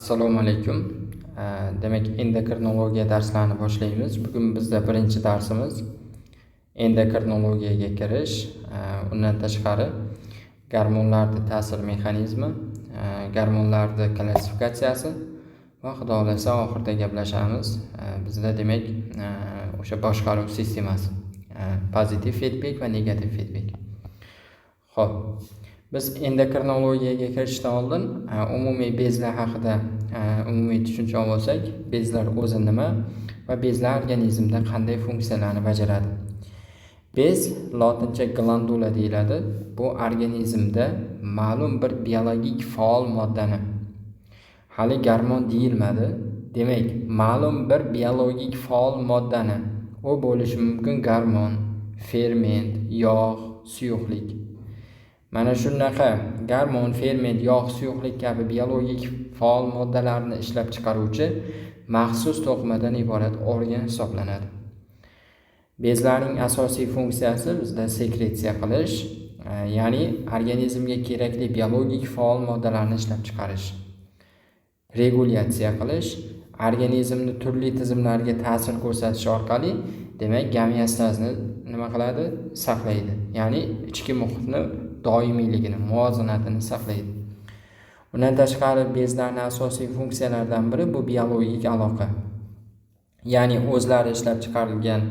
Assalomu alaykum. Demak, endokrinologiya darslarini boshlaymiz. Bugun bizda birinchi darsimiz endokrinologiyaga kirish, undan tashqari gormonlarni ta'sir mexanizmi, gormonlarni klassifikatsiyasi va, xudo xohlasa, oxirida gaplashamiz. Bizda, demak, o'sha boshqaruv sistemasi, pozitiv feedback va negativ feedback. Xo'p, biz endokrinologiyaga kirishdan oldin umumiy bezlar haqida umumiy tushuncha olib olsak, bezlar o'zi nima va bezlar organizmda qanday funksiyalarni bajaradi? Bez lotincha glandula deyiladi. Bu organizmda ma'lum bir biologik faol moddani, hali gormon deyilmadi, demak, ma'lum bir biologik faol moddani, u bo'lishi mumkin gormon, ferment, yog', suyuqlik. Mana shunaqa gormon, ferment, yog', suyuqlik kabi biologik faol moddalarni ishlab chiqaruvchi maxsus to'qimadan iborat organ hisoblanadi. Bezlarning asosiy funksiyasi bizda sekretsiya qilish, ya'ni organizmga kerakli biologik faol moddalarni ishlab chiqarish, regulyatsiya qilish, organizmni turli tizimlarga ta'sir ko'rsatish orqali, demak, gomeostazni nima qiladi? Saqlaydi. Ya'ni ichki muhitni doimiyligini, muvozanatini saqlaydi. Undan tashqari, bezlarning asosiy funksiyalaridan biri bu biologik aloqa. Ya'ni o'zlari ishlab chiqarilgan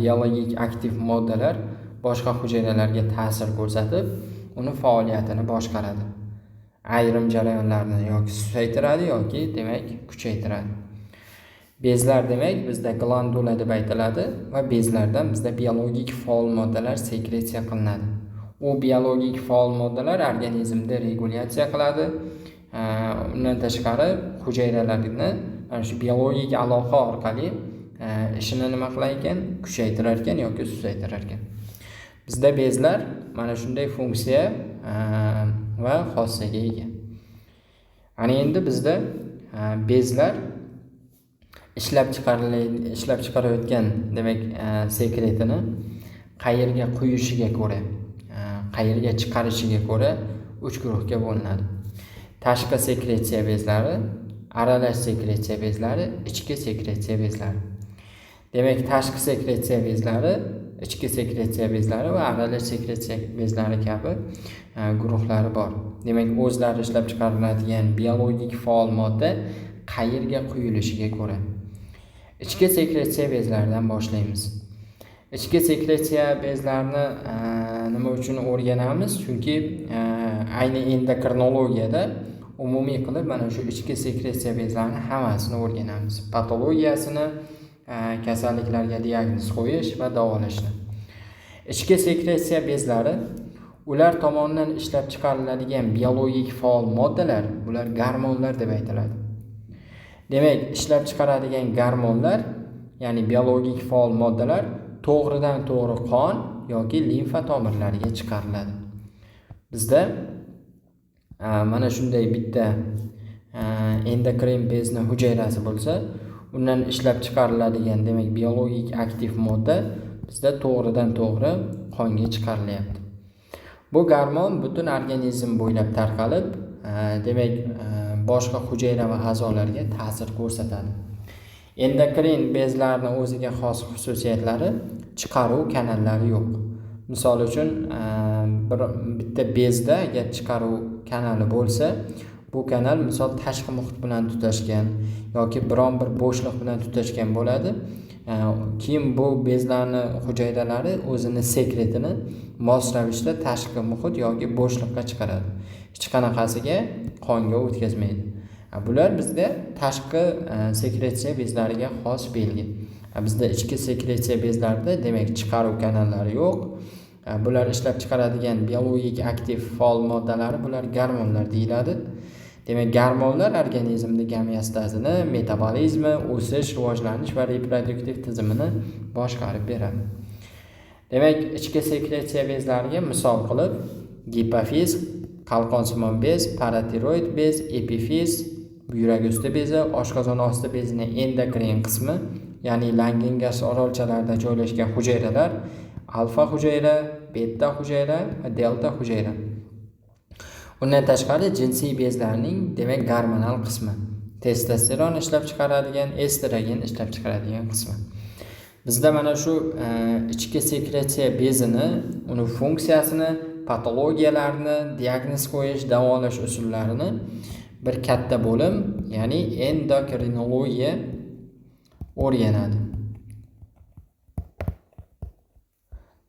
biologik aktiv moddalar boshqa hujayralarga ta'sir ko'rsatib, uni faoliyatini boshqaradi. Ayrim jarayonlarni yoki susaytiradi, yoki, demak, kuchaytiradi. Bezlar, demak, bizda glandula deb aytiladi va bezlardan bizda biologik faol moddalar sekretsiya qilinadi. U biologik faol moddalar organizmda regulyatsiya qiladi. Undan tashqari, hujayralarni mana shu biologik aloqa orqali ishini nima qilar ekan? Kuchaytirar ekan yoki susaytirar ekan. Bizda bezlar mana shunday funksiya va xossaga ega. Ana endi bizda bezlar ishlab chiqarayotgan, demak, sekretini qayerga quyishiga ko'ra, qayerga chiqarishiga ko'ra uch guruhga bo'linadi. Tashqi sekretsiya bezlari, aralash sekretsiya bezlari, ichki sekretsiya bezlari. Demak, tashqi sekretsiya bezlari, ichki sekretsiya bezlari va aralash sekretsiya bezlari kabi guruhlari bor. Demak, o'zlari ishlab chiqariladigan biologik faol modda qayerga quyilishiga ko'ra. Ichki sekretsiya bezlaridan boshlaymiz. Ichki sekretsiya bezlarini nima uchun o'rganamiz? Chunki ayni endokrinologiyada umumiy qilib mana shu ichki sekretsiya bezlarini hammasini o'rganamiz. Patologiyasini, kasalliklarga diagnoz qo'yish va davolashni. Ichki sekretsiya bezlari ular tomonidan ishlab chiqariladigan biologik faol moddalar, bular gormonlar deb aytiladi. Demak, ishlab chiqaradigan gormonlar, ya'ni biologik faol moddalar to'g'ridan to'g'ri qon yoki limfa tomirlariga chiqariladi. Bizda mana shunday bitta endokrin bezni hujayrasi bo'lsa, undan ishlab chiqariladigan, demak, biologik aktiv modda bizda to'g'ridan to'g'ri qonga chiqarilyapti. Bu gormon butun organizm bo'ylab tarqalib, demak, boshqa hujayra va a'zolarga ta'sir ko'rsatadi. Endokrin bezlarni o'ziga xos xususiyatlari: chiqaruv kanallari yo'q. Misol uchun, bir bitta bezda agar chiqaruv kanali bo'lsa, bu kanal, misol, tashqi muhit bilan tutashgan yoki biron bir bo'shliq bilan tutashgan bo'ladi. Keyin bu bezlarni hujayralari o'zini sekretini mos ravishda tashqi muhit yoki bo'shliqqa chiqaradi. Hech qanaqasiga qonga o'tkazmaydi. Bular bizda tashqi sekretsiya bezlariga xos belgi. Bizda ichki sekretsiya bezlarida, demak, chiqaruv kanallari yo'q. Bular ishlab chiqaradigan biologik aktiv faol moddalari, bular gormonlar deyiladi. Demak, gormonlar organizmda gomeostazini, metabolizmi, o'sish, rivojlanish va reproduktiv tizimini boshqarib beradi. Demak, ichki sekretsiya bezlariga misol qilib gipofiz, qalqonsimon bez, paratiroid bez, epifiz, buyrak usti bezi, oshqozon osti bezining endokrin qismi, ya'ni Langengas orolchalarida joylashgan hujayralar, alfa hujayra, beta hujayra va delta hujayra. Undan tashqari jinsiy bezlarning demak gormonal qismi, testosteron ishlab chiqaradigan, estrogen ishlab chiqaradigan qismi. Bizda mana shu ichki sekretsiya bezini, uni funksiyasini, patologiyalarini diagnoz qo'yish, davolash usullarini bir katta bo'lim, ya'ni endokrinologiya o'rganadi.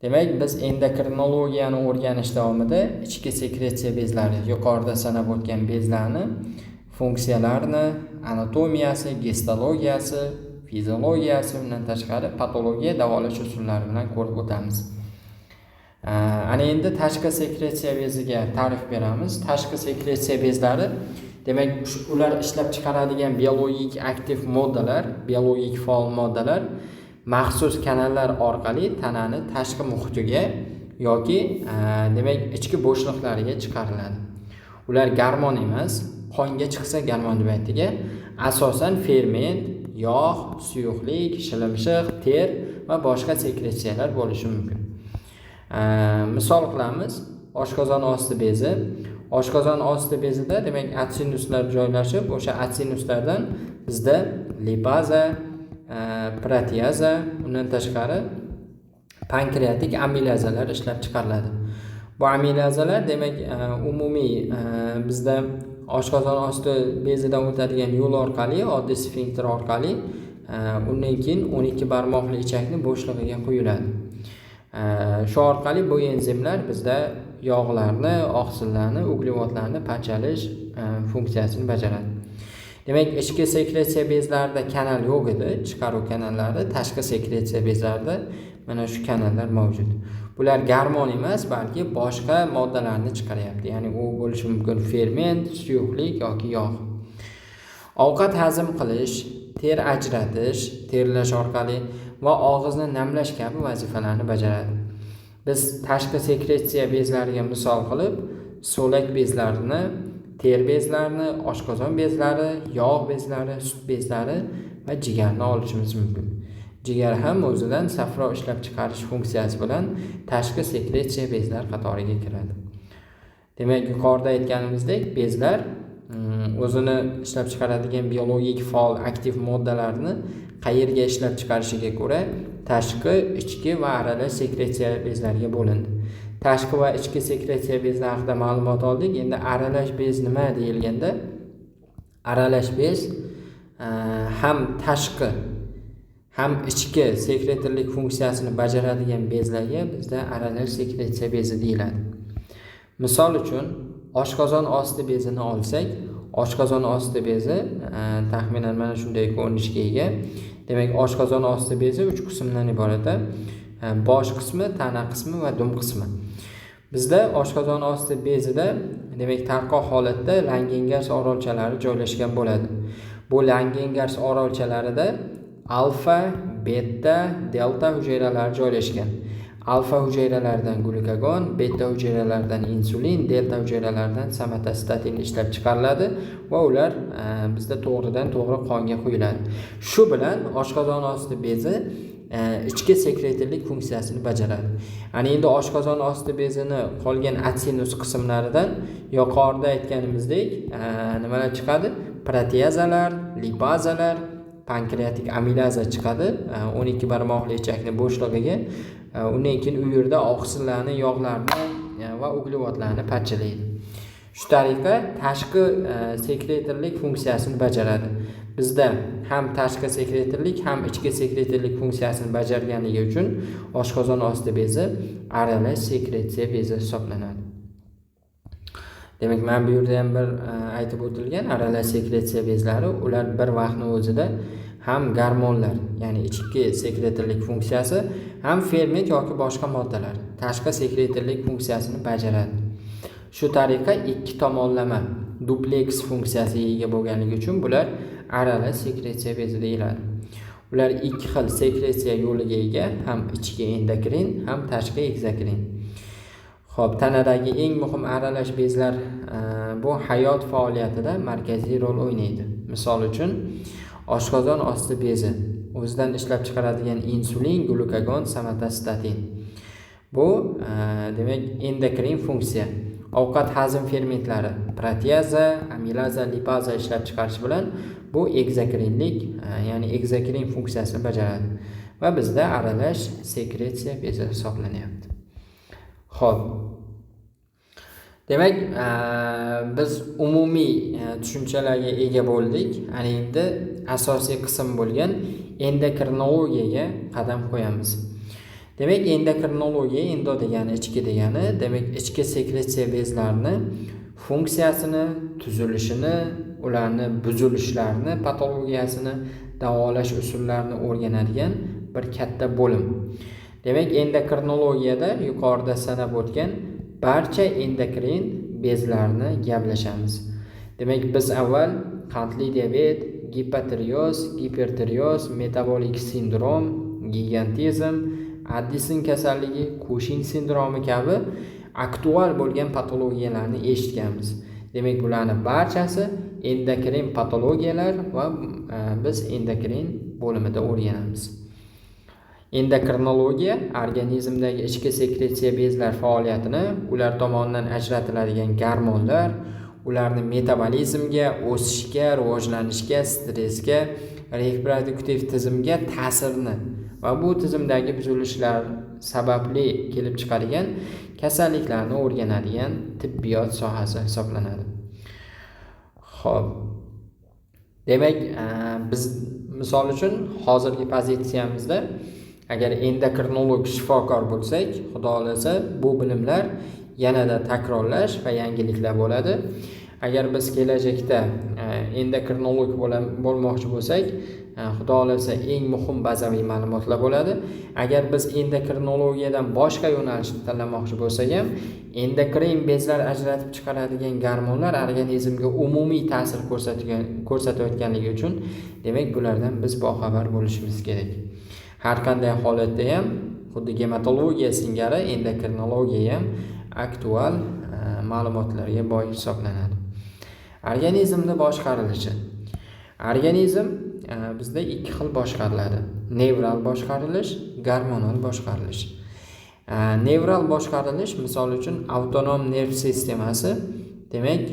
Demak, biz endokrinologiyani o'rganish davomida ichki sekretsiya bezlari, yuqorida sanab o'tgan bezlarni funksiyalarini, anatomiyasi, gistologiyasi, fiziologiyasi, undan tashqari patologiya, davolash usullari bilan ko'rib o'tamiz. Ana endi tashqi sekretsiya beziga ta'rif beramiz. Tashqi sekretsiya bezlari, demak, ular ishlab chiqaradigan biologik aktiv moddalar, biologik faol moddalar maxsus kanallar orqali tanani tashqi muhitiga yoki demak ichki bo'shliqlariga chiqariladi. Ular gormon emas, qonga chiqsa gormon deb aytdik. Asosan ferment, yog', suyuqlik, shilimshiq, ter va boshqa sekretsiyalar bo'lishi mumkin. Misol qilamiz, oshqozon osti bezi. Oshqozon osti bezida demak atsinuslar joylashib, o'sha atsinuslardan bizda lipaza, proteaza, undan tashqari pankreatik amilazalar ishlab chiqariladi. Bu amilazalar demak umumiy bizda oshqozon osti bezidan o'tadigan yo'l orqali, oddiy sfinkter orqali, undan keyin 12 barmoqli ichakni bo'shlig'iga quyiladi. Shu orqali bu enzimlar bizda yog'larni, oqsillarni, uglevodlarni parchalash funksiyasini bajaradi. Demak, ichki sekretsiya bezlarida kanal yo'q edi, chiqaruv kanallari, tashqi sekretsiya bezlarida mana shu kanallar mavjud. Bular gormon emas, balki boshqa moddalarni chiqaryapti. Ya'ni u bo'lishi mumkin ferment, suyuqlik yoki yog'. Ovqat hazm qilish, ter ajratish, terlash orqali va og'izni namlash kabi vazifalarni bajaradi. Biz tashqi sekretsiya bezlariga misol qilib so'lak bezlarini, ter bezlarini, oshqozon bezlari, yog' bezlari, sut bezlari va jigarni olishimiz mumkin. Jigar ham o'zidan safro ishlab chiqarish funksiyasi bilan tashqi sekretsiya bezlar qatoriga kiradi. Demak, yuqorida aytganimizdek, bezlar o'zini ishlab chiqaradigan biologik faol aktiv moddalarni qayerga ishlab chiqarishiga ko'ra tashqi, ichki va aralash sekretsiya bezlariga bo'lindi. Tashqi va ichki sekretsiya bezlari haqida ma'lumot oldik. Endi aralash bez nima deyilganda, aralash bez ham tashqi ham ichki sekretorlik funksiyasini bajaradigan bezlarga bizda aralash sekretsiya bezi deyiladi. Misol uchun, oshqozon osti bezini olsak, oshqozon osti bezi taxminan mana shunday ko'rinishga ega. Demak, oshqozon osti bezi 3 qismdan iborat. Bosh qismi, tana qismi va dum qismi. Bizda oshqozon osti bezida demak tarqoq holatda Langengars orolchalari joylashgan bo'ladi. Bu Langengars orolchalarida alfa, beta, delta hujayralari joylashgan. Alfa hujayralaridan glukagon, beta hujayralaridan insulin, delta hujayralaridan somatostatin ishlab chiqariladi va ular bizda to'g'ridan to'g'ri qonga quyiladi. Shu bilan oshqozon osti bezi ichki sekretorlik funksiyasini bajaradi. Ana endi oshqozon osti bezini qolgan atsinus qismlaridan yuqorida aytganimizdek nimalar chiqadi? Proteazalar, lipazalar, pankreatik amilaza chiqadi 12 barmoqli ichakni bo'shlig'iga. Undan keyin u yerda oqsillarni, yog'larni va uglevodlarni parchalaydi. Shu tariqa tashqi sekretorlik funksiyasini bajaradi. Bizda ham tashqi sekretorlik, ham ichki sekretorlik funksiyasini bajarganligi uchun oshqozon osti bezi aralash sekretsiya bezi hisoblanadi. Demak, mana bu yerda ham bir aytib o'tilgan aralash sekretsiya bezlari, ular bir vaqtning o'zida ham gormonlar, ya'ni ichki sekretorlik funksiyasi, ham ferment yoki boshqa moddalar tashqi sekretorlik funksiyasini bajaradi. Shu tariqa ikki tomonlama dupleks funksiyasiga ega bo'lganligi uchun bular aralash sekretsiya bezi deyiladi. Ular ikki xil sekretsiya yo'liga ega, ham ichki endokrin, ham tashqi ekzokrin. Xo'p, tanadagi eng muhim aralash bezlar bu hayot faoliyatida markaziy rol o'ynaydi. Misol uchun, oshqozon osti bezi o'zidan ishlab chiqaradigan insulin, glukagon, somatostatin. Bu demak endokrin funksiya. Ovqat hazm fermentlari proteaza, amilaza, lipaza ishlab chiqarish bilan bu ekzokrinlik, ya'ni ekzokrin funksiyasini bajaradi va bizda aralash sekretsiya bezi hisoblanyapti. Xo'p. Demak, biz umumiy tushunchalarga ega bo'ldik. Ana endi asosiy qism bo'lgan endokrinologiyaga qadam qo'yamiz. Demak, endokrinologiya, endo degani ichki degani, demak, ichki sekretsiya bezlarini funksiyasini, tuzilishini, ularni buzilishlarini, patologiyasini davolash usullarini o'rganadigan bir katta bo'lim. Demak, endokrinologiyada yuqorida sanab o'tgan barcha endokrin bezlarni gaplashamiz. Demak, biz avval qandli diabet, gipotireoz, gipertireoz, metabolik sindrom, gigantizm, Addison kasalligi, Cushing sindromi kabi aktual bo'lgan patologiyalarni eshitganmiz. Demak, bularni barchasi endokrin patologiyalar va biz endokrin bo'limida o'rganamiz. Endokrinologiya organizmdagi ichki sekretsiya bezlar faoliyatini, ular tomonidan ajratiladigan gormonlar, ularni metabolizmga, o'sishga, rivojlanishga, stressga, reproduktiv tizimga ta'sirini va bu tizimdagi buzilishlar sababli kelib chiqadigan kasalliklarni o'rganadigan tibbiyot sohasi hisoblanadi. Xo'p. Demak, biz misol uchun hozirgi pozitsiyamizda agar endokrinolog shifokor bo'lsak, Xudo xolasa bu bilimlar yanada takrorlash va yangiliklar bo'ladi. Agar biz kelajakda endokrinolog bo'lmoqchi bo'lsak, Xudo xolasa eng muhim bazaviy ma'lumotlar bo'ladi. Agar biz endokrinologiyadan boshqa yo'nalishni tanlamoqchi bo'lsak ham, endokrin bezlar ajratib chiqaradigan gormonlar organizmga umumiy ta'sir ko'rsatayotganligi uchun, demak, bulardan biz boxabar bo'lishimiz kerak. Har qanday holatda ham xuddi gematologiya singari endokrinologiya ham aktual ma'lumotlarga boy hisoblanadi. Organizmni boshqarilishi. Organizm bizda ikki xil boshqariladi. Nevral boshqarilish, gormonal boshqarilish. Nevral boshqarilish, misol uchun, avtonom nerv sistemasi, demak,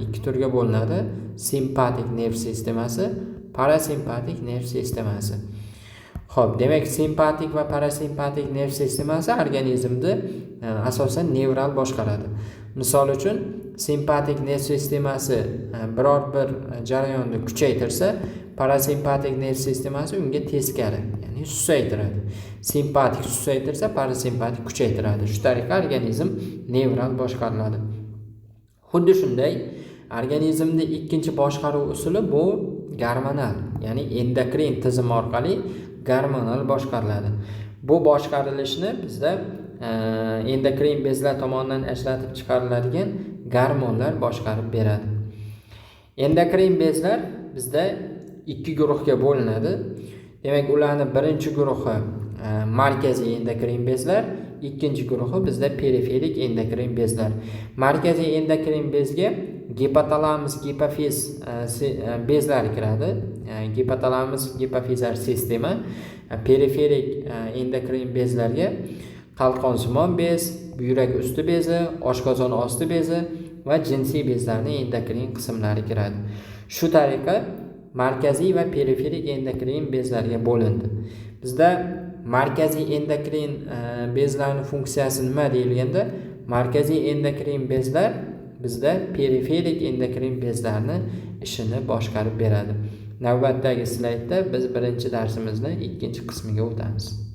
ikki turga bo'linadi. Simpatik nerv sistemasi, parasimpatik nerv sistemasi. Xo'p, demak, simpatik va parasimpatik nerv sistemasi organizmni asosan nevral boshqaradi. Misol uchun, simpatik nerv sistemasi biror bir jarayonni kuchaytirsa, parasimpatik nerv sistemasi unga teskari, ya'ni susaytiradi. Simpatik susaytirsa, parasimpatik kuchaytiradi. Shu tariqa organizm nevral boshqariladi. Xuddi shunday, organizmni ikkinchi boshqaruv usuli bu gormonal, ya'ni endokrin tizim orqali gormonal boshqariladi. Bu boshqarilishni bizda endokrin bezlar tomonidan ajratib chiqariladigan gormonlar boshqarib beradi. Endokrin bezlar bizda ikki guruhga bo'linadi. Demak, ularning birinchi guruhi markaziy endokrin bezlar, ikkinchi guruhi bizda periferik endokrin bezlar. Markaziy endokrin bezga gipotalamus gipofiz bezlari kiradi. Gipotalamus gipofizar sistema. Periferik endokrin bezlarga qalqonsimon bez, buyrak usti bezi, oshqozon osti bezi va jinsiy bezlarning endokrin qismlari kiradi. Shu tariqa markaziy va periferik endokrin bezlarga bo'lindi. Bizda markaziy endokrin bezlarning funksiyasi nima deyilganda, markaziy endokrin bezlar bizda periferik endokrin bezlarni ishini boshqarib beradi. Navbatdagi slaydda biz birinchi darsimizni ikkinchi qismiga o'tamiz.